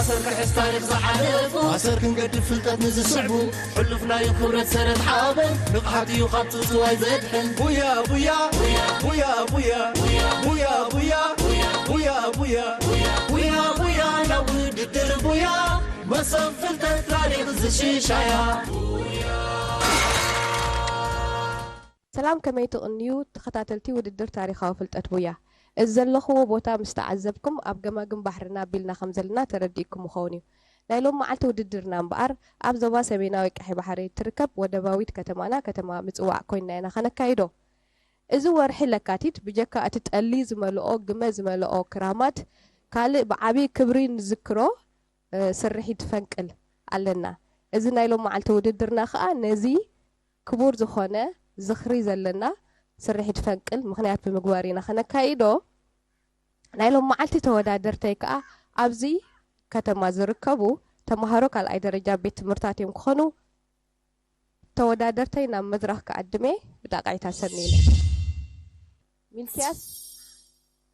ኣሰር ክሕዝ ታሪኽ ዝሓለፉ ኣሰር ክንገድፍ ፍልጠት ንዝስዕቡ ሕሉፍ ናይ ክብረት ሰረት ሓበን ንቕሓት እዩ ካብ ጽውጽዋይ ዘድሕን ቡያ ቡያ ቡያ ቡያ ቡያ ቡያ ቡያ ቡያ ቡያ ቡያ ቡያ ናብ ውድድር ቡያ መሶብ ፍልጠት ታሪኽ ዝሽሻያ ሰላም ከመይ ትቕንዩ ተኸታተልቲ ውድድር ታሪኻዊ ፍልጠት ቡያ። እዚ ዘለኽዎ ቦታ ምስ ተዓዘብኩም ኣብ ገማግም ባሕርና ኣቢልና ከም ዘለና ተረዲእኩም ምኸውን እዩ። ናይ ሎም መዓልቲ ውድድርና እምበኣር ኣብ ዞባ ሰሜናዊ ቀሒ ባሕሪ እትርከብ ወደባዊት ከተማና ከተማ ምጽዋዕ ኮይንና ኢና ከነካይዶ። እዚ ወርሒ ለካቲት ብጀካ እቲ ጠሊ ዝመልኦ ግመ ዝመልኦ ክራማት ካልእ ብዓቢ ክብሪ ንዝክሮ ስርሒት ፈንቅል ኣለና። እዚ ናይ ሎም መዓልቲ ውድድርና ከኣ ነዚ ክቡር ዝኾነ ዝኽሪ ዘለና ስርሒት ፈንቅል ምኽንያት ብምግባር ኢና ከነካይዶ። ናይ ሎም መዓልቲ ተወዳደርተይ ከኣ ኣብዚ ከተማ ዝርከቡ ተማሃሮ ካልኣይ ደረጃ ቤት ትምህርታት እዮም ክኾኑ። ተወዳደርተይ ናብ መድረኽ ክዕድም እየ ብጣቕዒት ኣሰንይለ። ሚልክያስ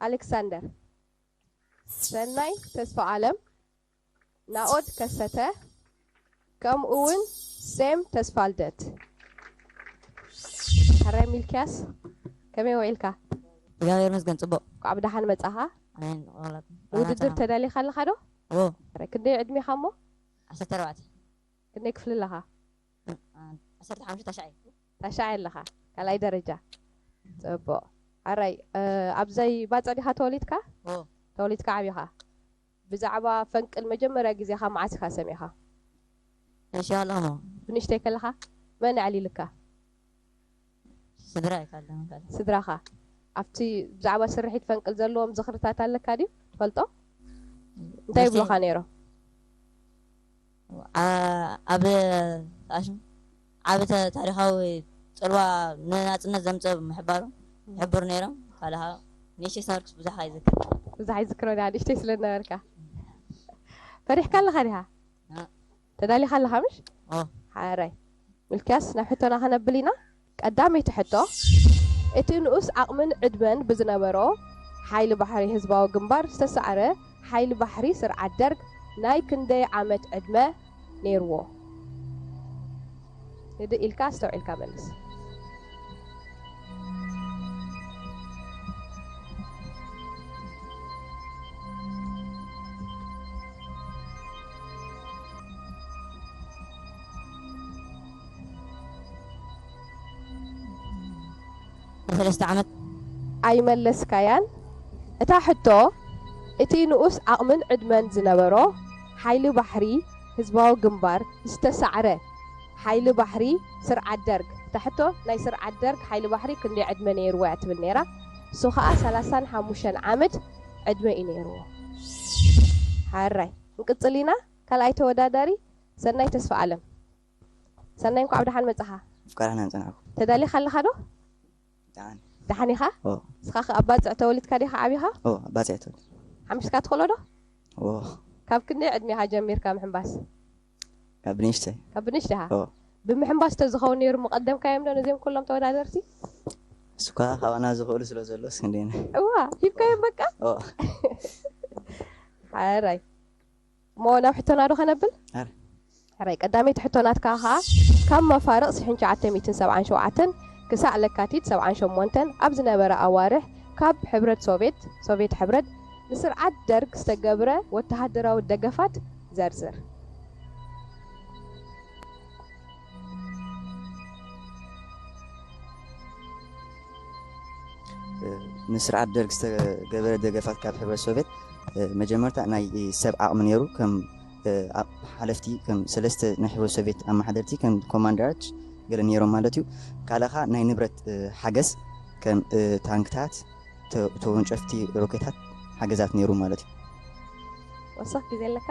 ኣሌክሳንደር፣ ሰናይ ተስፋኣለም፣ ናኦድ ከሰተ፣ ከምኡ እውን ሴም ተስፋልደት። ሕራይ ሚልክያስ፣ ከመይ ውዒልካ? እግዚኣብሔር ይመስገን ፅቡቕ። እንኳዕ ብደሓን መፃኻ። ውድድር ተዳሊኻ ኣለኻ ዶ? እዎ። ክንደይ ዕድሜኻ እሞ? ዓሰርተ ኣርባዕተ። ክንደይ ክፍሊ ኣለኻ? ታሻዓይ ኣለኻ ካልኣይ ደረጃ። ፅቡቕ። ኣራይ ኣብዘይ ባፅዕ ዲኻ ተወሊድካ? ተወሊድካ ዓቢኻ? ብዛዕባ ፈንቅል መጀመርያ ግዜኻ መዓስ ኢኻ ሰሚዕኻ? እሺ ኣለኹ። ብንእሽተይ ከለኻ መን ኣዕሊልካ? ስድራ ይካለ ስድራኻ ኣብቲ ብዛዕባ ስርሒት ፈንቅል ዘለዎም ዝኽርታት ኣለካ ድዩ ትፈልጦ? እንታይ ይብሉኻ ነይሮም? ኣብ ኣሽም ዓቢ ታሪኻዊ ጽልዋ ንናጽነት ዘምጽእ ምሕባሩ ይሕብሩ ነይሮም። ካልእ ንእሽተይ ስነርክስ ብዙሕ ኣይዝክር። ብዙሕ ኣይዝክሮ ዳ ንእሽተይ ስለ ነበርካ። ፈሪሕካ ኣለኻ ዲኻ? ተዳሊኻ ኣለኻ ምሽ? ሓራይ ምልክያስ ናብ ሕቶና ከነብል ኢና። ቀዳመይቲ ሕቶ፣ እቲ ንኡስ ዓቕምን ዕድመን ብዝነበሮ ሓይሊ ባሕሪ ህዝባዊ ግንባር ዝተሳዕረ ሓይሊ ባሕሪ ስርዓት ደርግ ናይ ክንደይ ዓመት ዕድመ ነይርዎ? ህድእ ኢልካ ኣስተውዒልካ መልስ። ንሰለስተ ዓመት ኣይመለስካያን። እታ ሕቶ፣ እቲ ንኡስ ዓቕምን ዕድመን ዝነበሮ ሓይሊ ባሕሪ ህዝባዊ ግንባር ዝተሳዕረ ሓይሊ ባሕሪ ስርዓት ደርግ፣ እታ ሕቶ ናይ ስርዓት ደርግ ሓይሊ ባሕሪ ክንደይ ዕድመ ነይርዎ እያ ትብል ነይራ። እሱ ኸዓ ሰላሳን ሓሙሽተን ዓመት ዕድመ እዩ ነይርዎ። ሓራይ ክንቅጽል ኢና። ካልኣይ ተወዳዳሪ ሰናይ ተስፋኣለም። ሰናይ እንኳዕ ብደሓን መጻኻ። እንኳዕ ደሓን ጸናሕኩ። ተዳሊኻ ኣለኻ ዶ? ደሓን። ደሓን ኢኻ? ኦ። ንስኻ ከ ኣብ ባጽዕ ተወሊድካ ዲኻ ዓቢኻ? ኦ፣ ኣብ ባጽዕ ተወሊድ። ሓሚስካ ትኽእሎ ዶ? ኦ። ካብ ክንደይ ዕድሜኻ ጀሚርካ ምሕንባስ? ካብ ብንእሽተይ። ካብ ብንእሽተይኻ? ኦ። ብምሕንባስ ተዝኸውን ነይሩ ምቐደምካዮም ዶ ነዚኦም ኩሎም ተወዳደርቲ? እሱኳ ካባና ዝኽእሉ ስለ ዘሎ እስክንዴና። እዋ፣ ሂብካዮም በቃ? ኦ። ሓራይ። እሞ ናብ ሕቶና ዶ ከነብል? ሕራይ ቀዳመይቲ ሕቶ ናትካ ኸዓ ካብ መፋርቕ ሽሕን ትሽዓተ ሚእትን ሰብዓን ሸውዓተን ክሳዕ ለካቲት ሰብዓን ሸሞንተን ኣብ ዝነበረ ኣዋርሕ ካብ ሕብረት ሶቬት፣ ሶቬት ሕብረት፣ ንስርዓት ደርግ ዝተገብረ ወተሃደራዊ ደገፋት ዘርዝር። ንስርዓት ደርግ ዝተገበረ ደገፋት ካብ ሕብረት ሶቬት መጀመርታ ናይ ሰብ ዓቕሚ ነይሩ። ከም ሓለፍቲ፣ ከም ሰለስተ ናይ ሕብረት ሶቬት ኣመሓደርቲ፣ ከም ኮማንደራት ገለ ነይሮም ማለት እዩ። ካልእ ኸዓ ናይ ንብረት ሓገዝ ከም ታንክታት፣ ተወንጨፍቲ ሮኬታት ሓገዛት ነይሩ ማለት እዩ። ወሰኽ ግዜ ኣለካ?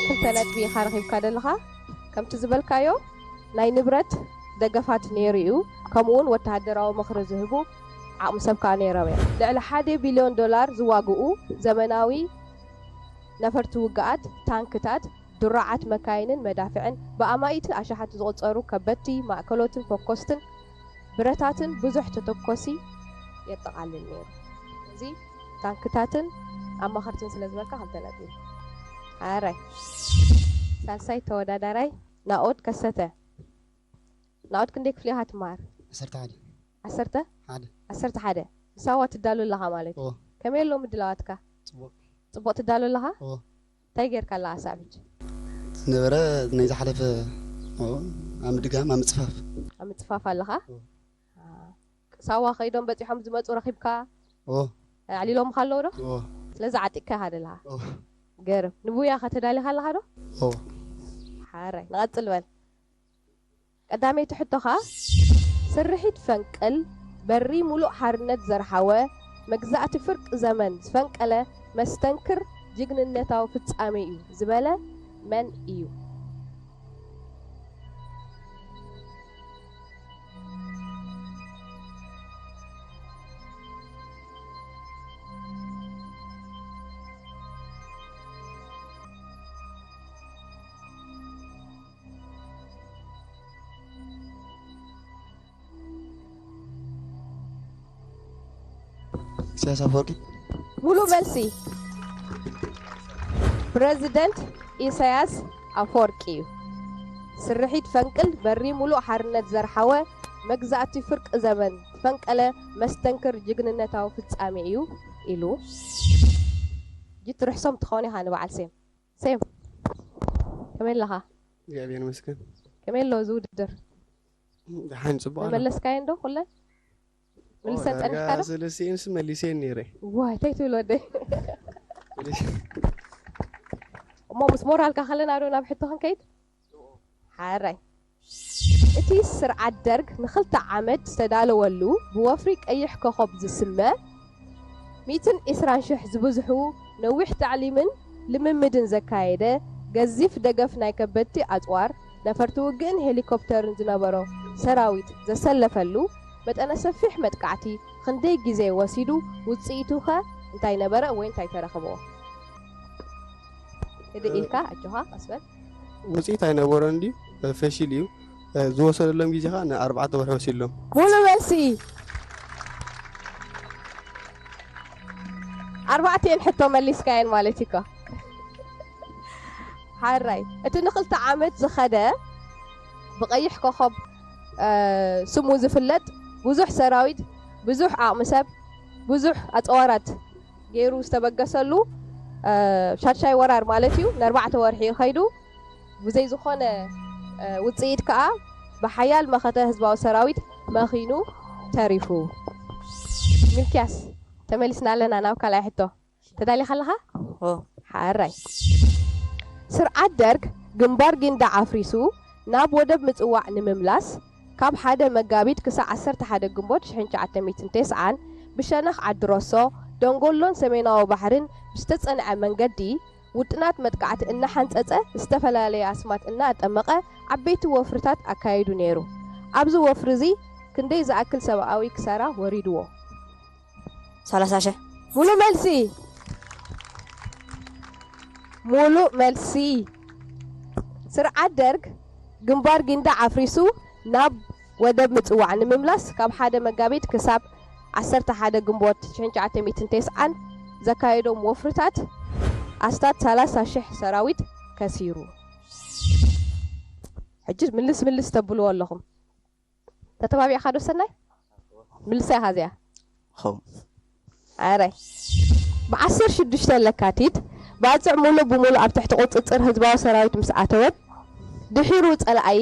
ክልተ ነጥቢ ኢኻ ረኺብካ ዘለኻ። ከምቲ ዝበልካዮ ናይ ንብረት ደገፋት ነይሩ እዩ። ከምኡ እውን ወተሃደራዊ ምኽሪ ዝህቡ ዓቕሚ ሰብ ከኣ ነይሮም እዮም። ልዕሊ ሓደ ቢልዮን ዶላር ዝዋግኡ ዘመናዊ ነፈርቲ ውግኣት፣ ታንክታት፣ ድሩዓት መካይንን መዳፍዕን፣ ብኣማኢት ኣሽሓት ዝቑጸሩ ከበድቲ ማእከሎትን ፈኮስትን ብረታትን ብዙሕ ተተኮሲ የጠቓልል ነይሩ። እዚ ታንክታትን ኣማኸርትን ስለ ዝበልካ ክልተ ነጥቢ። ሓራይ። ሳልሳይ ተወዳዳራይ ናኦድ ከሰተ። ናኦድ ክንደይ ክፍሊ ኢኻ ትመሃር? ዓሰርተ ሓደ። ዓሰርተ? ሓደ። ዓሰርተ ሓደ። ንሳዋ ትዳሎ ኣለኻ ማለት እዩ። ኦ። ከመይ ኣሎ ምድላዋትካ? ጽቡቕ። ጽቡቕ ትዳሎ ኣለኻ? ኦ። እንታይ ጌርካ ኣለኻ ክሳብ ሕጂ? ዝነበረ ናይ ዝሓለፈ፣ ኦ፣ ኣብ ምድጋም፣ ኣብ ምጽፋፍ። ኣብ ምጽፋፍ ኣለኻ? ኦ። አ፣ ሳዋ ከይዶም በጺሖም ዝመጹ ረኺብካ? ኦ። ኣዕሊሎምኻ ኣለዉ ዶ? ኦ። ስለዚ ዓጢቕካ ኢኻ ዘለኻ? ኦ። ገርም። ንቡያ ከ ተዳሊኻ ኣለኻ ዶ? ኦ። ሓራይ። ንቐጽል በል። ቀዳመይቲ ሕቶኻ፣ ስርሒት ፈንቅል በሪ ሙሉእ ሓርነት ዘርሓወ፣ መግዛእቲ ፍርቂ ዘመን ዝፈንቀለ መስተንክር ጅግንነታዊ ፍጻሜ እዩ ዝበለ መን እዩ? ኢሳያስ ኣፈወርቂ። ሙሉእ መልሲ። ፕረዚደንት ኢሳያስ ኣፈወርቂ እዩ። ስርሒት ፈንቅል በሪ ሙሉእ ሓርነት ዘርሓወ፣ መግዛእቲ ፍርቂ ዘመን ዝፈንቀለ መስተንክር ጅግንነታዊ ፍጻሜ እዩ ኢሉ። ጅት ርሕሶም ትኸውን ኢኻ ንበዓል ሴም። ሴም፣ ከመይ ኣለኻ? እግዚኣብሔር ይመስገን። ከመይ ኣሎ እዚ ውድድር? ደሓን፣ ጽቡቕ ኣሎ። መመለስካየን ዶ ኩለን? ምልሰን ኦ፣ ጸኒሕካ ዶ? ዳርጋ ሰለስቲኤንስ መሊሰየን ነይረ። ዋይ፣ እንታይ ትብል ወደይ? እሞ ምስ ሞራልካ ከለና ዶ ናብ ሕቶ ክንከይድ? ሓራይ። እቲ ስርዓት ደርግ ንኽልተ ዓመት ዝተዳለወሉ፣ ብወፍሪ ቀይሕ ኮኾብ ዝስመ፣ ሚእትን ዕስራን ሽሕ ዝበዝሑ ነዊሕ ታዕሊምን ልምምድን ዘካየደ፣ ገዚፍ ደገፍ ናይ ከበድቲ ኣጽዋር፣ ነፈርቲ ውግእን ሄሊኮፕተርን ዝነበሮ ሰራዊት ዘሰለፈሉ መጠነ ሰፊሕ መጥቃዕቲ ክንደይ ግዜ ወሲዱ? ውጽኢቱኸ እንታይ ነበረ ወይ እንታይ ተረኽብዎ? ህድእ ኢልካ፣ ኣጆኻ፣ ቀስ በል። ውጽኢት ኣይነበሮን ድዩ? ፈሺሉ እዩ። ዝወሰደሎም ግዜ ኸኣ ንኣርባዕተ ወርሒ ወሲድሎም። ሙሉ መልሲ። ኣርባዕቲኤን ሕቶ መሊስካየን ማለት እዩ እኮ። ሓራይ። እቲ ንኽልተ ዓመት ዝኸደ ብቐይሕ ኮኾብ፣ እ፣ ስሙ ዝፍለጥ ብዙሕ ሰራዊት፣ ብዙሕ ዓቕሚ ሰብ፣ ብዙሕ ኣጽዋራት ገይሩ ዝተበገሰሉ፣ እ፣ ሻድሻይ ወራር ማለት እዩ። ንኣርባዕተ ወርሒ እዩ ከይዱ። ብዘይ ዝኾነ፣ እ፣ ውጽኢት ከኣ ብሓያል መኸተ ህዝባዊ ሰራዊት መኺኑ ተሪፉ። ሚልክያስ፣ ተመሊስና ኣለና ናብ ካልኣይ ሕቶ። ተዳሊኻ ኣለኻ? ኦ። ሓራይ። ስርዓት ደርግ ግንባር ጊንዳዕ ኣፍሪሱ ናብ ወደብ ምጽዋዕ ንምምላስ፣ ካብ ሓደ መጋቢት ክሳዕ ዓሰርተ ሓደ ግንቦት ሽሕን ትሽዓተ ሚእትን ተስዓን ብሸነኽ ዓዲ ሮሶ፣ ደንጎሎን ሰሜናዊ ባሕርን ብዝተጸንዐ መንገዲ፣ ውጥናት መጥቃዕቲ እናሓንጸጸ፣ ዝተፈላለየ ኣስማት እናኣጠመቐ ዓበይቲ ወፍርታት ኣካይዱ ነይሩ። ኣብዚ ወፍሪ እዚ ክንደይ ዝኣክል ሰብኣዊ ክሳራ ወሪድዎ? ሰላሳ ሽሕ። ሙሉእ መልሲ። ሙሉእ መልሲ። ስርዓት ደርግ ግንባር ጊንዳዕ ኣፍሪሱ ናብ ወደብ ምጽዋዕ ንምምላስ ካብ ሓደ መጋቢት ክሳብ ዓሰርተ ሓደ ግንቦት ሽሕን ትሽዓተ ሚእትን ተስዓን ዘካየዶም ወፍርታት ኣስታት ሰላሳ ሽሕ ሰራዊት ከሲሩ። ሕጂ ምልስ ምልስ ተብልዎ ኣለኹም። ተተባቢዕካ ዶ ሰናይ? ምልሳ ኢኻ እዚኣ። ኸው። ኣረ። ብዓሰርተ ሽዱሽተ ለካቲት ባጽዕ ሙሉእ ብሙሉእ ኣብ ትሕቲ ቁጽጽር ህዝባዊ ሰራዊት ምስ ኣተወት፣ ድሒሩ ጸላኢ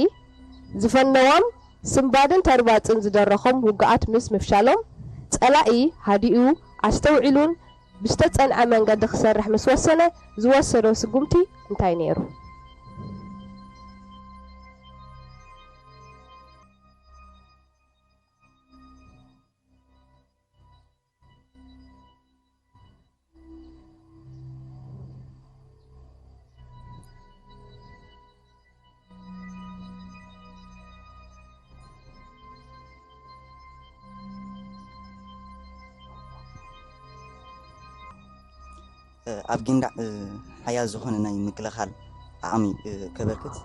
ዝፈነዋም ስንባድን ተርባጽን ዝደረኾም ውግኣት ምስ ምፍሻሎም፣ ጸላኢ ሃዲኡ ኣስተውዒሉን ብዝተጸንዐ መንገዲ ክሰርሕ ምስ ወሰነ ዝወሰዶ ስጉምቲ እንታይ ነይሩ? ኣብ ጊንዳዕ ሓያል ዝኾነ ናይ ምክልኻል ዓቕሚ ከበርክት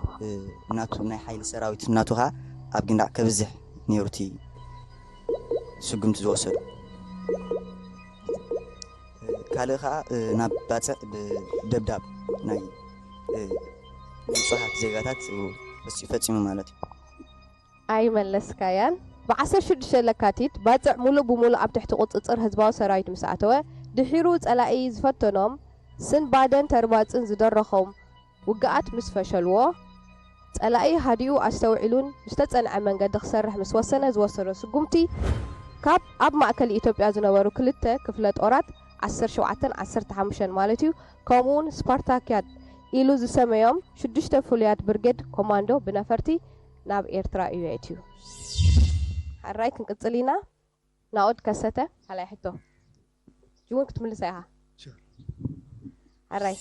ናቱ ናይ ሓይሊ ሰራዊት ናቱ ኸዓ ኣብ ግንዳዕ ከብዝሕ ነይሩ እቲ ስጉምቲ ዝወሰዱ። ካልእ ኸዓ ናብ ባፅዕ ብደብዳብ ናይ ንፁሃት ዜጋታት ፈፂሙ ማለት እዩ። ኣይመለስካያን። ብ16 ለካቲት ባጽዕ ሙሉእ ብሙሉእ ኣብ ትሕቲ ቁጽጽር ህዝባዊ ሰራዊት ምስ ኣተወ፣ ድሒሩ ጸላኢ ዝፈተኖም ስንባደን ተርባጽን ዝደረኾም ውግኣት ምስ ፈሸልዎ፣ ጸላኢ ሃዲኡ ኣስተውዒሉን ብዝተጸንዐ መንገዲ ክሰርሕ ምስ ወሰነ ዝወሰዶ ስጉምቲ፣ ካብ ኣብ ማእከል ኢትዮጵያ ዝነበሩ ክልተ ክፍለ ጦራት ዓሰርተ ሸውዓተን ዓሰርተ ሓሙሽተን ማለት እዩ፣ ከምኡውን ስፓርታክያድ ኢሉ ዝሰመዮም ሽዱሽተ ፍሉያት ብርጌድ ኮማንዶ ብነፈርቲ ናብ ኤርትራ እዩ የእትዩ። ሕራይ ክንቅጽል ኢና። ናኦድ ከሰተ፣ ካልኣይ ሕቶ። ጅውን ክትምልሳ ኢኻ። ሕራይ።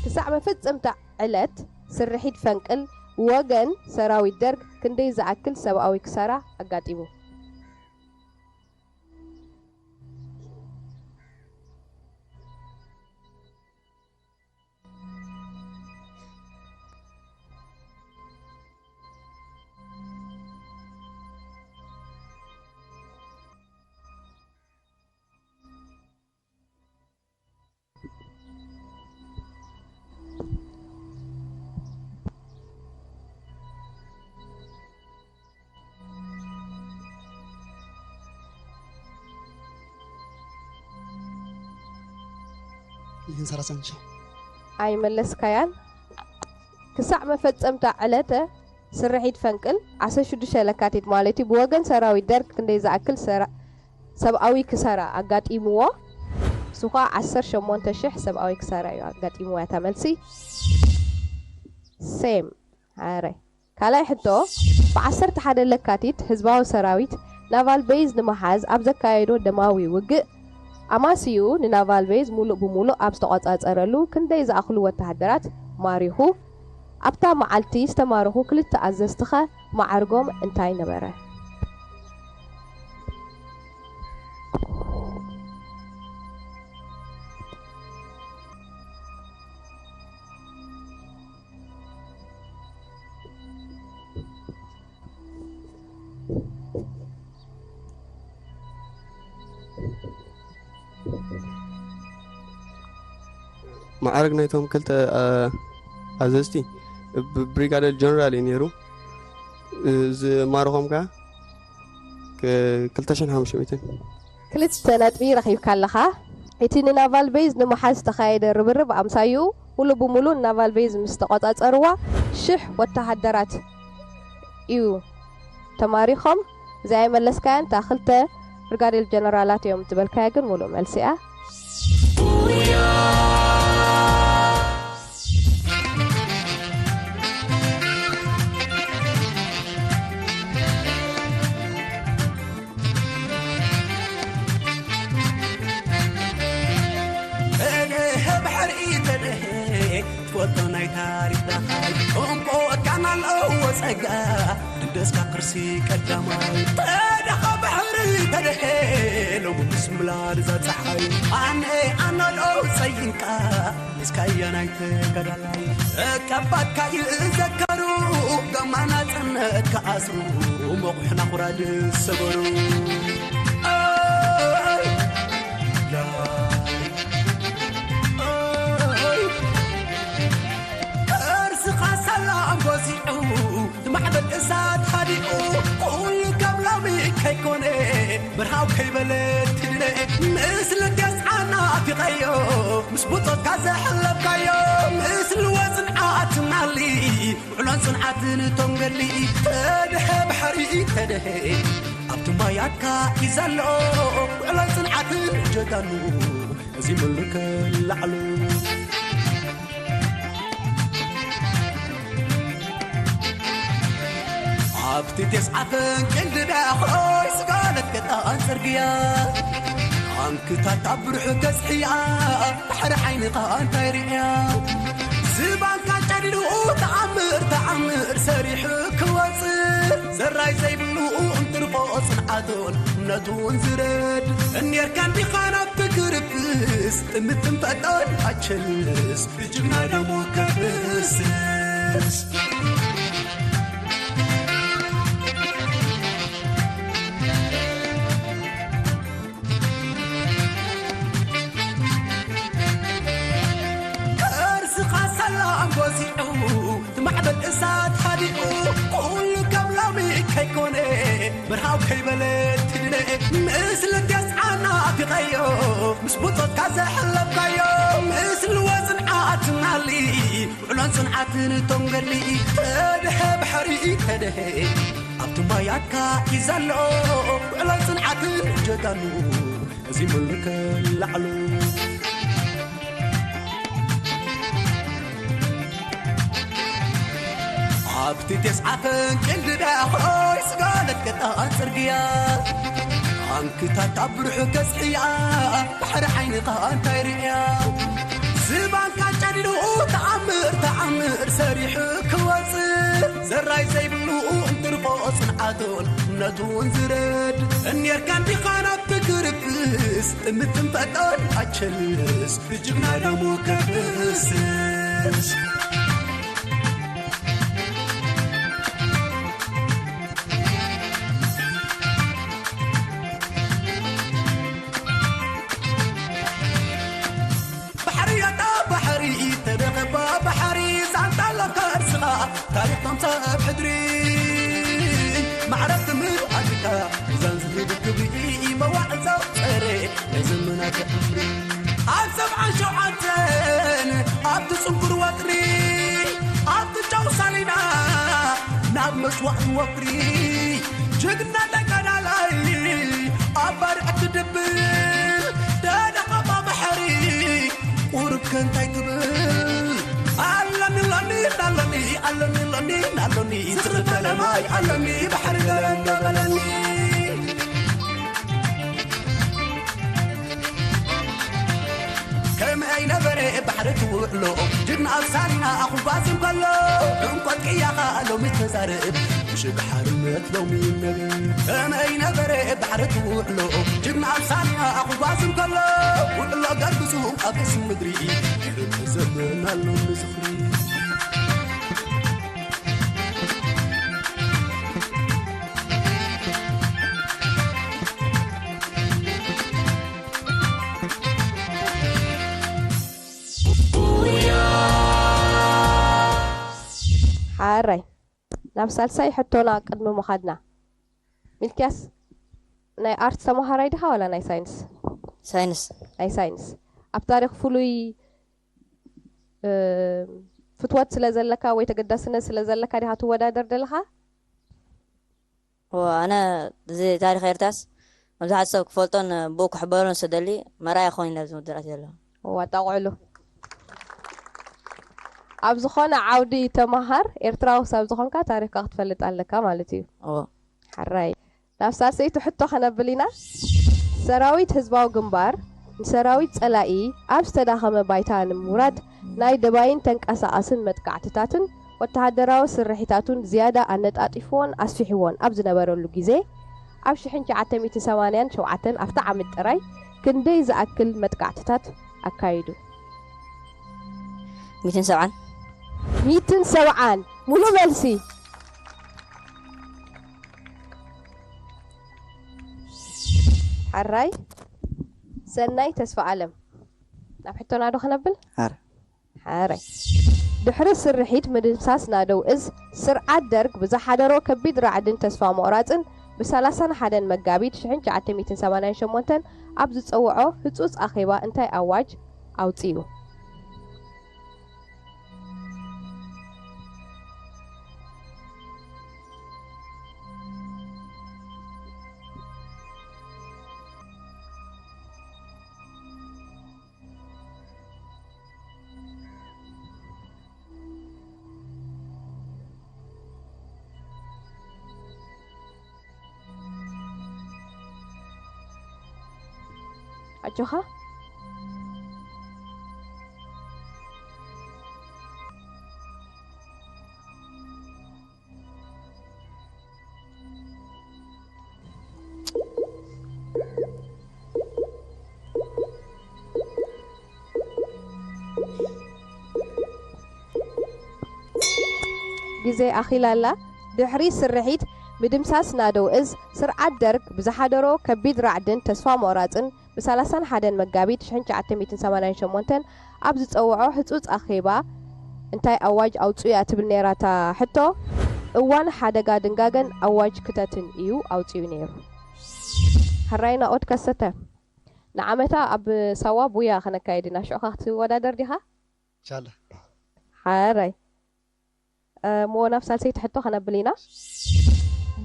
ክሳዕ መፈጸምታ ዕለት ስርሒት ፈንቅል ብወገን ሰራዊት ደርግ ክንደይ ዝኣክል ሰብኣዊ ክሳራ ኣጋጢሙ? ይህን ሰላሳን ሺሕ ኣይመለስካያን። ክሳዕ መፈጸምታ ዕለተ ስርሒት ፈንቅል ዓሰርተ ሽዱሽተ ለካቲት ማለት እዩ ብወገን ሰራዊት ደርግ ክንደይ ዝኣክል ሰራ- ሰብኣዊ ክሳራ ኣጋጢምዎ? እሱ ኸዓ ዓሰርተ ሸሞንተ ሽሕ ሰብኣዊ ክሳራ እዩ ኣጋጢምዎ እያ እታ መልሲ። ሴም ኣረ ካልኣይ ሕቶ፣ ብ ዓሰርተ ሓደ ለካቲት ህዝባዊ ሰራዊት ናቫል ቤዝ ንምሓዝ ኣብ ዘካየዶ ደማዊ ውግእ፣ ኣማስይኡ ንናቫል ቤዝ ሙሉእ ብሙሉእ ኣብ ዝተቖጻጸረሉ ክንደይ ዝኣኽሉ ወተሃደራት ማሪኹ? ኣብታ መዓልቲ ዝተማረኹ ክልተ ኣዘዝቲኸ ማዕርጎም እንታይ ነበረ? ማዕረግ ናይቶም ክልተ ኣዘዝቲ ብሪጋደር ጀነራል እዩ ነይሩ። ዝማረኾም ከዓ ክልተ ሽሕን ሓሙሽተ ሚእትን። ክልተ ነጥቢ ረኺብካ ኣለኻ። እቲ ንናቫል ቤዝ ንምሓዝ ዝተኻየደ ርብርብ ኣምሳይኡ ሙሉእ ብሙሉእ ንናቫል ቤዝ ምስ ተቖጻጸርዋ ሽሕ ወተሃደራት እዩ ተማሪኾም። እዚኣ የመለስካያን እታ ክልተ ብርጋዴር ጀነራላት እዮም ዝበልካያ ግን ሙሉእ መልሲ እያ። ተደሀ ባሕሪ ተደሀ ትፈልጦ ናይ ታሪኽ ዳኻይ እንቆ ወርቃና ኣለዎ ጸጋ ደስካ ቅርሲ ቀዳማይ ተደኻ ባሕሪ ተደሀ ሎሚ ምስ ምላል እዛ ጸሓይ ኣነ ኣነሎ ጸይንካ እስካያ ናይ ተጋዳላይ ተቀባትካ ይዘከሩ ጋማ ናጽነት ክኣስሩ መቑሕና ኩራድ ሰበሩ ኣይ ዳይ ኣይ ቅርስኻ ሰላም ጎዚዑ ማዕበል እሳት ሃዲኡ ኩሉ ከም ሎሚ ከይኮነ ብርሃው ከይበለ ትድነ ምስ ልገስ ዓናፊቐዮ ምስ ብጾትካ ዘሕለፍካዮ ምስ ልወ ጽንዓት ትማሊ ውዕሎን ጽንዓትን እቶም ገድሊ ተድሀ ባሕሪ ተድሀ ኣብቲ ማያትካ እዩ ዘሎ ውዕሎን ጽንዓትን ጀጋኑ እዚ ምልከ ላዕሉ ኣብቲ ተስዓፈን ቅንዲ ዳኾይ ስጋለት ገጣን ጽርግያ ኣንክታት ኣብ ብርሑ ተስሕያ ባሕሪ ዓይንኻ እንታይ ርእያ ዝባንካ ጨዲዱ ተኣምር ተኣምር ሰሪሑ ክወጽእ ዘራይ ዘይብሉ እንትርቆ ጽንዓት እምነቱ እውን ዝረድ እኔርካ እንዲኻ ናብ ትግርብስ ጥምትን ፈጣን ኣቸልስ ብጅግና ደሞ ከብስስ ከርስኻ ሰላም ጎሲዑ ትማዕበል እሳት ሓዲኡ ኩሉ ከም ሎሚ ከይኮነ ብርሃው ከይበለ ትድነ ምስለ ቴስዓና ፊቐዮ ምስ ብጾትካ ዘሕለፍካዮ ምስልዎ ጽንዓት ትማሊ ውዕሎን ጽንዓትን እቶም ገድሊ ተደሀ ባሕሪ ተደሀ ኣብቲ ማያትካ እዩ ዘሎ ውዕሎን ጽንዓትን ጀጋኑ እዚ ምልከ ላዕሉ ኣብቲ ተስዓፈን ቅልድዳ ሆይ ስጋለት ቀጣን ጽርግያ ኣንክታት ኣብ ብርሑ ገጽሕያ ባሕሪ ዓይንኻ እንታይ ርእያ ዝባንካ ጨዲዱ ተኣምር ተኣምር ሰሪሑ ክወጽእ ዘራይ ዘይብሉ እንትርፎ ጽንዓቱን እምነቱን ዝረድ እኔርካ እንዲኻ ናብ ትግርብስ ጥምትን ፈጣን ኣቸልስ ብጅግና ደሙ ከብስስ ባሕሪ ኣታ ባሕሪ ተደኸባ ባሕሪ ዛንታ ኣለካ እርስኻ ታሪኽቶም ሰብ ሕድሪ ማዕረፍ ምልዓልካ እዛን ዝህብ ክብሪ መዋዕል ዘውፀረ ናይ ዘመናት ዕምሪ ኣብ ሰብዓን ሸውዓተን ኣብቲ ጽንኩር ወጥሪ ኣብቲ ጨው ሳሊና ናብ መስዋእቲ ወፍሪ ጅግና ተጋዳላይ ኣብ ባርዕ ትድብል ደደኸባ ባሕሪ ቁርብ ከንታይ ትብል ኣለኒ ኣለኒ ኣለኒ ኣለኒ ኣለኒ ኣለኒ ዝኽሪ ፈለማይ ኣለኒ ባሕሪ ገረንገበለኒ ከመይ ነበረ ባሕሪ ትውዕሎ ጅግና ኣብ ሳሊና ክጓዝ እንከሎ እንቆጥ ቅያኻ ሎሚ ተዛርብ ምሽግ ሓርነት ሎሚ ይነብር ከመይ ነበረ ባሕሪ ትውዕሎ ጅግና ኣብ ሳሊና ክጓዝ እንከሎ ውዕሎ ገርግሱ ኣብ ርእሲ ምድሪ ክልተ ዘመን ኣሎ ንዝኽሪ ሓራይ ናብ ሳልሳይ ሕቶና ቅድሚ ምኻድና ሚልክያስ ናይ ኣርት ተመሃራይ ዲኻ ዋላ ናይ ሳይንስ ሳይንስ ናይ ሳይንስ ኣብ ታሪክ ፍሉይ እ፣ ፍትወት ስለ ዘለካ ወይ ተገዳስነት ስለ ዘለካ ዲኻ ትወዳደር ዘለኻ ኣነ እዚ ታሪክ ኤርትራስ መብዛሕትኡ ሰብ ክፈልጦን ብኡ ክሕበሮን ዝደሊ መርኣያ ክኸውን ኢለ ኣብዚ መድረክ ዘሎ ዋጣቑዕሉ ኣብ ዝኾነ ዓውዲ ተመሃር ኤርትራዊ ክሳብ ዝኾንካ ታሪኽካ ክትፈልጥ ኣለካ ማለት እዩ እዎ ሓራይ ናብ ሳልሰይቲ ሕቶ ከነብል ኢና ሰራዊት ህዝባዊ ግንባር ንሰራዊት ጸላኢ ኣብ ዝተዳኸመ ባይታ ንምውራድ ናይ ደባይን ተንቀሳቓስን መጥቃዕትታትን ወተሃደራዊ ስርሒታቱን ዝያዳ ኣነጣጢፍዎን ኣስፊሕዎን ኣብ ዝነበረሉ ግዜ ኣብ ሽሕን ትሽዓተ ሚእትን ሰማንያን ሸውዓተን ኣብታ ዓመት ጥራይ ክንደይ ዝኣክል መጥቃዕትታት ኣካይዱ? ሚእትን ሰብዓን ሚእትን ሰብዓን ሙሉእ መልሲ ሓራይ ሰናይ ተስፋ ኣለም ናብ ሕቶና ዶ ክነብል ሓረ ሓረ ድሕሪ ስርሒት ምድምሳስ ናደው እዝ ስርዓት ደርግ ብዝሓደሮ ከቢድ ራዕድን ተስፋ ምቑራፅን ብ ሰላሳን ሓደን መጋቢት ሽሕን ትሽዓተ ሚእትን ሰማንያን ሸሞንተን ኣብ ዝፀውዖ ህፁፅ ኣኼባ እንታይ ኣዋጅ ኣውፅኡ? ኣጆኻ ግዜ ኣኺላላ። ድሕሪ ስርሒት ምድምሳስ ናደው እዝ፣ ስርዓት ደርግ ብዝሓደሮ ከቢድ ራዕድን ተስፋ ምቑራጽን፣ ብ ሰላሳን ሓደን መጋቢት ሽሕን ትሽዓተ ሚእትን ሰማንያን ሸሞንተን ኣብ ዝጸውዖ ህጹጽ ኣኼባ፣ እንታይ ኣዋጅ ኣውጽኡ እያ ትብል ነይራ እታ ሕቶ? እዋን ሓደጋ ድንጋገን ኣዋጅ ክተትን እዩ ኣውጺኡ ነይሩ። ሕራይ ናኦድ ከሰተ፣ ንዓመታ ኣብ ሳዋ ቡያ ከነካይድ ኢና። ሽዑ ኸ ክትወዳደር ዲኻ? ቻለ ሓራይ። እሞ ናብ ሳልሰይቲ ሕቶ ከነብል ኢና።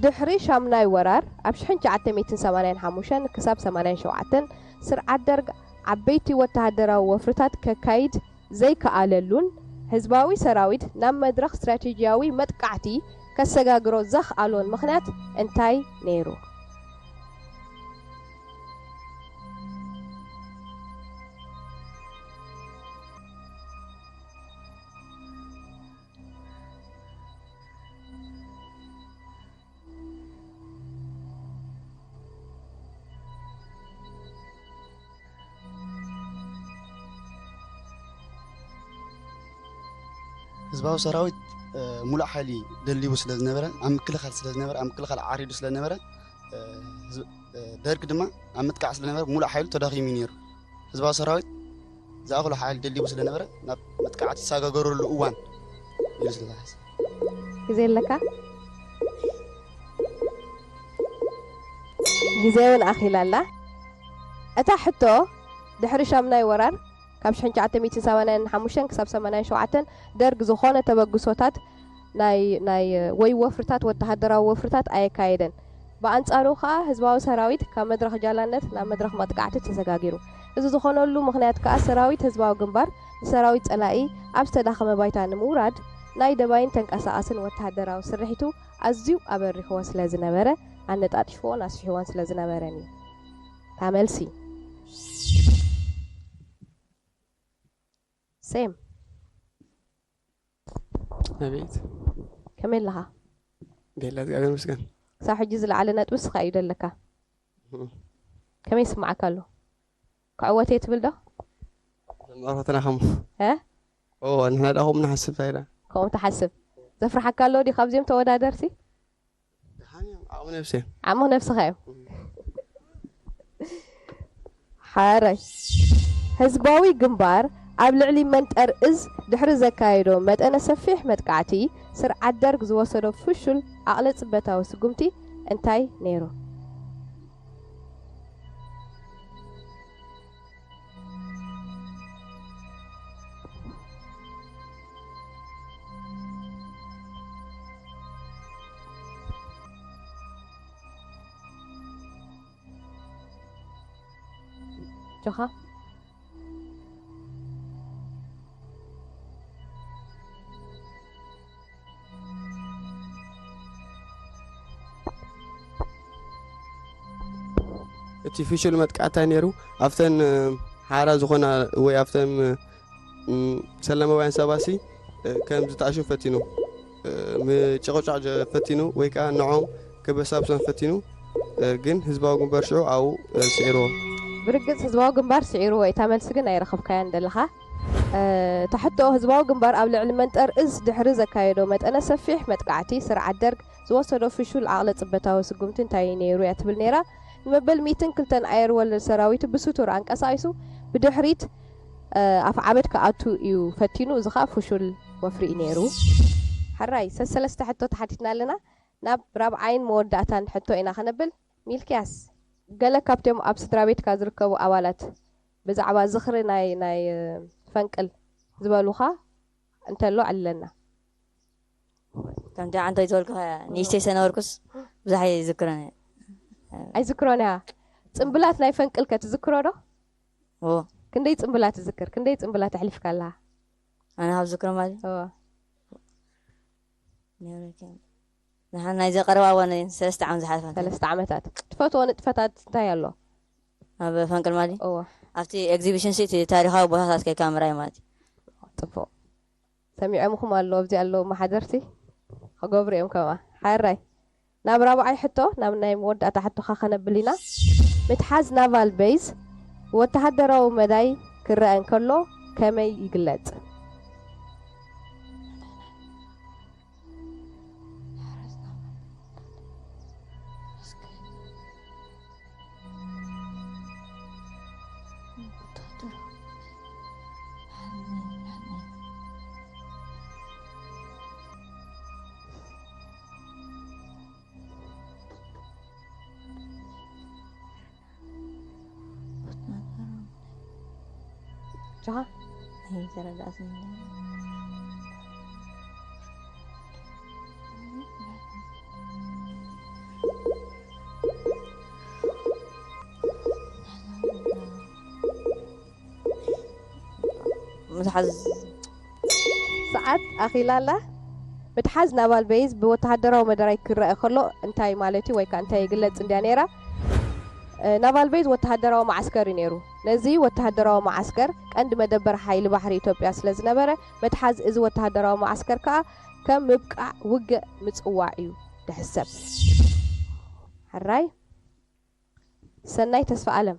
ድሕሪ ሻምናይ ወራር ኣብ ሽሕን ትሽዓተ ሚእትን ሰማንያን ሓሙሽተን ክሳብ ሰማንያን ሸውዓተን፣ ስርዓት ደርግ ዓበይቲ ወተሃደራዊ ወፍርታት ከካይድ ዘይከኣለሉን፣ ህዝባዊ ሰራዊት ናብ መድረኽ ስትራቴጂያዊ መጥቃዕቲ ከሰጋግሮ ዘኽኣሎን ምኽንያት እንታይ ነይሩ? ህዝባዊ ሰራዊት ሙሉእ ሓይሊ ደሊቡ ስለ ዝነበረ፣ ኣብ ምክልኻል ስለ ዝነበረ፣ ኣብ ምክልኻል ዓሪዱ ስለ ዝነበረ፣ ደርግ ድማ ኣብ ምጥቃዕ ስለ ዝነበረ ሙሉእ ሓይሉ ተዳኺሙ እዩ ነይሩ። ህዝባዊ ሰራዊት ዝኣኽሎ ሓይሊ ደሊቡ ስለ ዝነበረ ናብ መጥቃዕቲ ዝሰጋገረሉ እዋን ኢሉ ስለ ዝሓሰብ። ግዜ ኣለካ? ግዜ እውን ኣኺላ ኣላ። እታ ሕቶ ድሕሪ ሻምናይ ወራር ካብ ሽሕን ትሽዓተ ሚእትን ሰማንያን ሓሙሽተን ክሳብ ሰማንያን ሸውዓተን ደርግ ዝኾነ ተበግሶታት ናይ ናይ ወይ ወፍርታት ወተሃደራዊ ወፍርታት ኣየካየደን። ብኣንጻሩ ከኣ ህዝባዊ ሰራዊት ካብ መድረኽ ጃላነት ናብ መድረኽ መጥቃዕቲ ተሰጋጊሩ። እዚ ዝኾነሉ ምኽንያት ከኣ ሰራዊት ህዝባዊ ግንባር ንሰራዊት ጸላኢ ኣብ ዝተዳኸመ ባይታ ንምውራድ ናይ ደባይን ተንቀሳቓስን ወተሃደራዊ ስርሒቱ ኣዝዩ ኣበሪኽዎ ስለ ዝነበረ ኣነጣጢፍዎን ኣስፊሕዎን ስለ ዝነበረን እዩ። እታ መልሲ። ሴም ኣቤት ከመይ ኣለኻ? ቤላ እግዚኣብሔር ይመስገን። ክሳብ ሕጂ ዝለዓለ ነጥቢ ንስኻ እዩ ዘለካ። እም። ከመይ ይስምዓካ ኣሎ? ክዕወት እየ ትብል ዶ? መርፈትና ከሙ እ? ኦ ንሕና ዳ ከምኡ ንሓስብ ታይዳ ከምኡ ትሓስብ? ዘፍርሓካ ኣሎ ድዩ ካብዚኦም ተወዳደርቲ? ደሓን እዮም ዓቕሚ ነብሲ እዮም። ዓሞ ነብስኻ እዮም። ሓራይ ህዝባዊ ግንባር ኣብ ልዕሊ መንጠር እዝ ድሕሪ ዘካየዶ መጠነ ሰፊሕ መጥቃዕቲ፣ ስርዓት ደርግ ዝወሰዶ ፍሹል ዓቕሊ ጽበታዊ ስጉምቲ እንታይ ነይሩ? ጆኻ እቲ ፍሹል መጥቃዕታይ ነይሩ ኣብተን ሓራ ዝኾና ወይ ኣብተን ሰላማውያን ሰባሲ ከም ዝተኣሹ ፈቲኑ ምጭቕጫቕ ፈቲኑ ወይ ከዓ ንዖም ክበሳብሶም ፈቲኑ ግን ህዝባዊ ግንባር ሽዑ ኣብኡ ስዒርዎ። ብርግፅ ህዝባዊ ግንባር ስዒርዎ እታ መልሲ ግን ኣይረኸብካያን ደለኻ። እታ ሕቶ ህዝባዊ ግንባር ኣብ ልዕሊ መንጠር እዝ ድሕሪ ዘካየዶ መጠነ ሰፊሕ መጥቃዕቲ ስርዓት ደርግ ዝወሰዶ ፍሹል ዓቕለ ፅበታዊ ስጉምቲ እንታይ ነይሩ እያ ትብል ነይራ። ንመበል ሚእትን ክልተን ኣየር ወለድ ሰራዊቱ ብስቱር ኣንቀሳቒሱ ብድሕሪት ኣፍ ዓበድ ክኣቱ እዩ ፈቲኑ፣ እዚ ከዓ ፍሹል ወፍሪ እዩ ነይሩ። ሕራይ ሰሰለስተ ሕቶ ተሓቲትና ኣለና። ናብ ራብዓይን መወዳእታን ሕቶ ኢና ከነብል። ሚልክያስ፣ ገለ ካብቶም ኣብ ስድራ ቤትካ ዝርከቡ ኣባላት ብዛዕባ ዝኽሪ ናይ ናይ ፈንቅል ዝበሉኻ እንተሎ ኣለና። ከምቲ ዓንተይ ዝበልኩ ንእሽተይ ሰነበርኩስ ብዙሕ ኣይዝክረን። ኣይዝክሮን እያ። ጽምብላት ናይ ፈንቅል ከ ትዝክሮ ዶ? ኦ ክንደይ ጽምብላት ትዝክር? ክንደይ ጽምብላት ኣሕሊፍካ ኣለኻ? ኣነ ካብ ዝክሮ ማለት ኦ ንሓን ናይ ዘቀረባ እዋን ሰለስተ ዓመት ዝሓለፈ ሰለስተ ዓመታት። ትፈትዎ ንጥፈታት እንታይ ኣሎ? ኣብ ፈንቅል ማሊ ኦ ኣብቲ ኤግዚቢሽን ሲ እቲ ታሪኻዊ ቦታታት ከይካ ምራይ ማለት እዩ። ጽቡቕ። ሰሚዖምኹም ኣለዉ ኣብዚ ኣለዉ መሓደርቲ ክገብሩ እዮም ከምኣ። ሓራይ ናብ ራብዓይ ሕቶ ናብ ናይ መወዳእታ ሕቶኻ ከነብል ኢና። ምትሓዝ ናቫል ቤዝ ብወተሃደራዊ መዳይ ክረአ እንከሎ ከመይ ይግለጽ? ጆሃ? ኣይተረዳእኩን። ምትሓዝ ሰዓት ኣኺላ ኣላ። ምትሓዝ ናቫል ቤዝ ብወተሃደራዊ መደራይ ክረአ ከሎ እንታይ ማለት እዩ ወይ ከኣ እንታይ ይግለጽ እንድያ ነይራ? እ፣ ናቫል ቤዝ ወተሃደራዊ መዓስከር እዩ ነይሩ። ነዚ ወተሃደራዊ መዓስከር ቀንዲ መደበር ሓይሊ ባሕሪ ኢትዮጵያ ስለ ዝነበረ፣ ምትሓዝ እዚ ወተሃደራዊ መዓስከር ከኣ ከም ምብቃዕ ውግእ ምጽዋዕ እዩ ድሕሰብ። ሕራይ። ሰናይ ተስፋ ኣለም።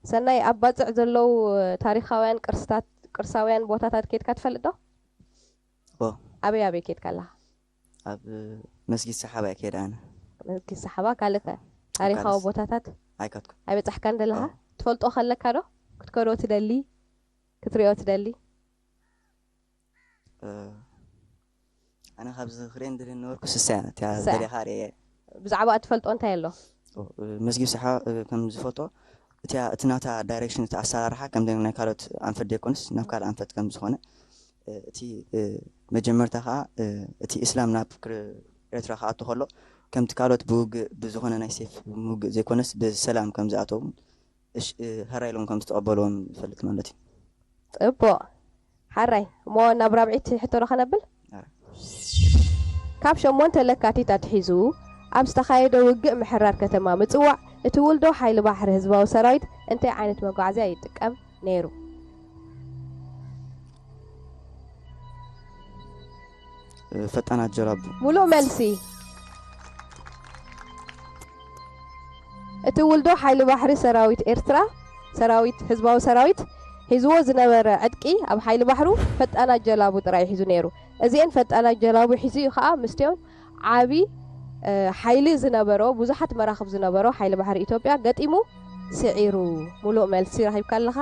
ሰናይ፣ ኣብ ባጽዕ ዘለዉ ታሪኻውያን ቅርስታት፣ ቅርሳውያን ቦታታት ኬድካ ትፈልጥ ዶ? ኦ። ኣበይ ኣበይ ኬድካ ኣለኻ? ኣብ መስጊድ ሰሓባ እየ ከይደ ኣነ። መስጊድ ሰሓባ፣ ካልእ ከ? ታሪኻዊ ካልስ? ቦታታት ኣይከድኩ። ኣይበጻሕካን ዘለኻ? ኦ። ትፈልጦ ከለካ ዶ? ክትከዶ ትደሊ? ክትሪኦ ትደሊ? እ፣ ኣነ ካብዚ ክሪኤን ደልየ ነበርኩ ስሳ እያ። እቲያ ስሳ እያ። ደሊኻ ርኤ። ብዛዕባ እትፈልጦ እንታይ ኣሎ? ኦ፣ እ፣ መስጊድ ሰሓባ፣ እ፣ ከም ዝፈልጦ፣ እቲያ፣ እቲ ናታ ዳይሬክሽን፣ እቲ ኣሰራርሓ ከም ናይ ካልኦት ኣንፈት ደይኮነስ ናብ ካልእ ኣንፈት ከም ዝኾነ፣ እ፣ እቲ፣ እ፣ መጀመርታ ኸኣ፣ እ፣ እቲ እስላም ናብ ክር-፣ ኤርትራ ክኣቱ ከሎ፣ ከምቲ ካልኦት ብውግእ፣ ብዝኾነ ናይ ሴፍ ምውግእ ዘይኮነስ ብሰላም ከም ዝኣተው፣ እሽ-፣ እ፣ ሕራይ ኢሎም ከም ዝተቐበልዎም ይፈልጥ ማለት እዩ። ጽቡቕ። ሓራይ፣ እሞ ናብ ራብዒት ሕቶ ዶ ከነብል? ኣረ። ካብ ሸሞንተ ለካቲት ኣትሒዙ ኣብ ዝተኻየደ ውግእ ምሕራር ከተማ ምጽዋዕ፣ እቲ ውልዶ ሓይሊ ባሕሪ ህዝባዊ ሰራዊት እንታይ ዓይነት መጓዓዝያ ይጥቀም ነይሩ? እ፣ ፈጣናት ጀላቡ። ሙሉእ መልሲ። እቲ ውልዶ ሓይሊ ባሕሪ ሰራዊት ኤርትራ፣ ሰራዊት፣ ህዝባዊ ሰራዊት፣ ሒዝዎ ዝነበረ ዕጥቂ ኣብ ሓይሊ ባሕሩ ፈጣናት ጀላቡ ጥራይ ሒዙ ነይሩ። እዚኤን ፈጣናት ጀላቡ ሒዙ እዩ ኸኣ ምስቲኦም ዓቢ፣ እ፣ ሓይሊ ዝነበሮ፣ ብዙሓት መራኽብ ዝነበሮ ሓይሊ ባሕሪ ኢትዮጵያ ገጢሙ ስዒሩ። ሙሉእ መልሲ ረኺብካ ኣለኻ።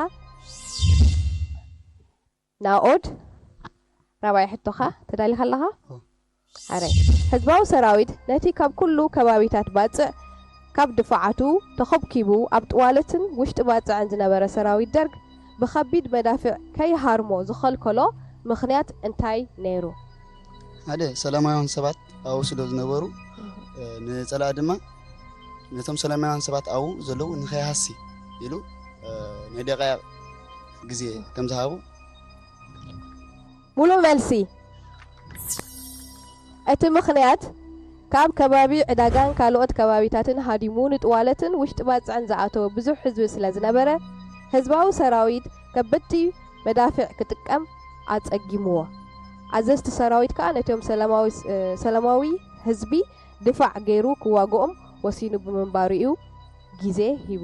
ናኦድ፣ ራብዓይ ሕቶኻ ተዳሊኻ ኣለኻ? ኦ። ኣረ፣ ህዝባዊ ሰራዊት ነቲ ካብ ኩሉ ከባቢታት ባጽዕ ካብ ድፋዓቱ ተኸብኪቡ ኣብ ጥዋለትን ውሽጢ ባጽዕን ዝነበረ ሰራዊት ደርግ ብኸቢድ መዳፍዕ ከይሃርሞ ዝኸልከሎ ምኽንያት እንታይ ነይሩ? ሓደ፣ ሰላማውያን ሰባት ኣብኡ ስለ ዝነበሩ፣ እ፣ ንጸላኢ ድማ ነቶም ሰላማውያን ሰባት ኣብኡ ዘለዉ ንኸይሃሲ ኢሉ፣ እ፣ ናይ ደቂቕ ግዜ ከም ዝሃቡ። ሙሉእ መልሲ። እቲ ምኽንያት፣ ካብ ከባቢ ዕዳጋን ካልኦት ከባቢታትን ሃዲሙ ንጥዋለትን ውሽጢ ባጽዕን ዝኣተወ ብዙሕ ህዝቢ ስለ ዝነበረ፣ ህዝባዊ ሰራዊት ከበድቲ መዳፍዕ ክጥቀም ኣጸጊምዎ። ኣዘዝቲ ሰራዊት ከኣ ነቶም ሰላማዊ ስ-፣ ሰላማዊ ህዝቢ ድፋዕ ገይሩ ክዋግኦም ወሲኑ ብምንባሩ እዩ ግዜ ሂቡ።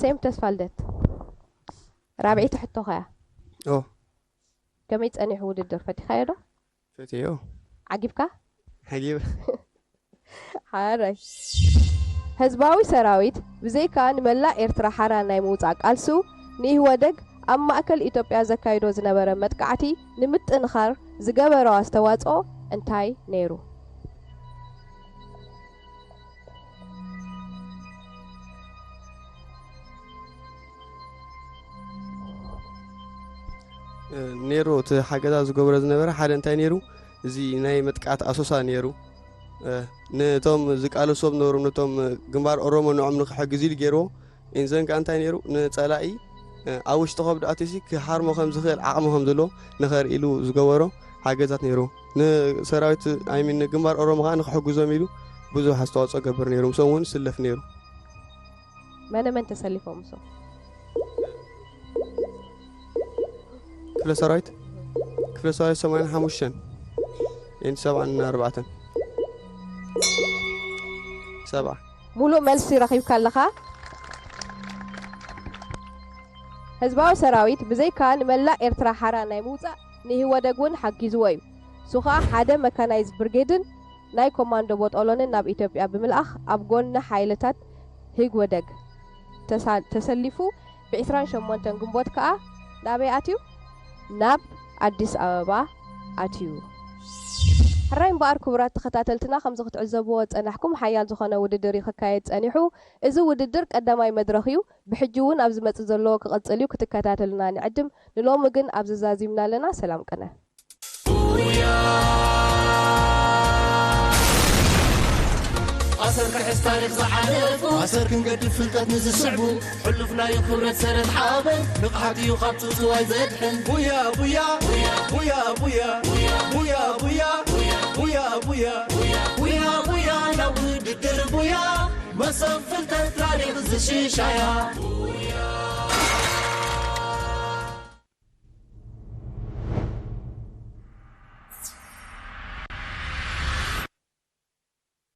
ሴም ተስፋልደት፣ ራብዐይቲ ሕቶኻ እያ። ኦ። ከመይ ጸኒሑ ውድድር? ፈቲኻዮ ዶ? ፈትዮ። ዓጊብካ? ዓጊብ። ሓራይ። ህዝባዊ ሰራዊት ብዘይካ ንመላእ ኤርትራ ሓራ ናይ ምውጻእ ቃልሱ፣ ንኢህወደግ ኣብ ማእከል ኢትዮጵያ ዘካይዶ ዝነበረ መጥቃዕቲ ንምጥንኻር ዝገበሮ ኣስተዋጽኦ እንታይ ነይሩ? እ፣ ነይሩ። እቲ ሓገዛ ዝገብሮ ዝነበረ ሓደ እንታይ ነይሩ? እዚ ናይ መጥቃዕቲ ኣሶሳ ነይሩ። እ፣ ነቶም ዝቃለሶም ነበሩ፣ ነቶም ግንባር ኦሮሞ ንዖም ንክሕግዝ ኢሉ ገይርዎ። ኢንዘን ከኣ እንታይ ነይሩ? ንጸላኢ፣ እ፣ ኣብ ውሽጢ ከብዱ ኣትዩሲ ክሃርሞ ከም ዝኽእል ዓቕሚ ከም ዘለዎ ንኸርኢ ኢሉ ዝገበሮ ሓገዛት ነይሩ። ንሰራዊት፣ ኣይ ሚን፣ ንግንባር ኦሮሞ ከኣ ንክሕግዞም ኢሉ ብዙሕ ኣስተዋጽኦ ገብር ነይሩ። ምስኦም እውን ስለፍ ነይሩ። መነ መን ተሰሊፎም ምስኦም? ክፍለ ሰራዊት፣ ክፍለ ሰራዊት ሰማንያን ሓሙሽተን፣ ኤን ሰብዓን ኣርባዕተን። ሰብዓ። ሙሉእ መልሲ ረኺብካ ኣለኻ። ህዝባዊ ሰራዊት ብዘይካ ንመላእ ኤርትራ ሓራ ናይ ምውጻእ ንኢህወደግ እውን ሓጊዝዎ እዩ። እሱ ኸኣ ሓደ መካናይዝ ብርጌድን ናይ ኮማንዶ ቦጦሎንን ናብ ኢትዮጵያ ብምልኣኽ ኣብ ጎኒ ሓይልታት ህግወደግ ተሳ-፣ ተሰሊፉ፣ ብ ዕስራን ሸሞንተን ግንቦት ከኣ ናበይ ኣትዩ? ናብ ኣዲስ ኣበባ ኣትዩ። ሕራይ እምበኣር ክቡራት ተኸታተልትና፣ ከምዚ ክትዕዘብዎ ጸናሕኩም ሓያል ዝኾነ ውድድር እዩ ክካየድ ጸኒሑ። እዚ ውድድር ቀዳማይ መድረኽ እዩ። ብሕጂ እውን ኣብ ዝመጽእ ዘሎ ክቕጽል እዩ። ክትከታተሉና ንዕድም። ንሎሚ ግን ኣብዚ ዛዚምና ኣለና። ሰላም ቅነ። ኣሰር ክሕዝ ታሪኽ ዝሓለፉ ኣሰር ክንገድፍ ፍልጠት ንዝስዕቡ ሕሉፍ ናይ ክብረት ሰረት ሓበን ንቕሓት እዩ ካብ ጽውጽዋይ ዘድሕን ቡያ ቡያ ቡያ ቡያ ቡያ ቡያ ቡያ ቡያ ቡያ ቡያ ቡያ ናብ ውድድር ቡያ መሰብ ፍልጠት ታሪኽ ዝሽሻያ ቡያ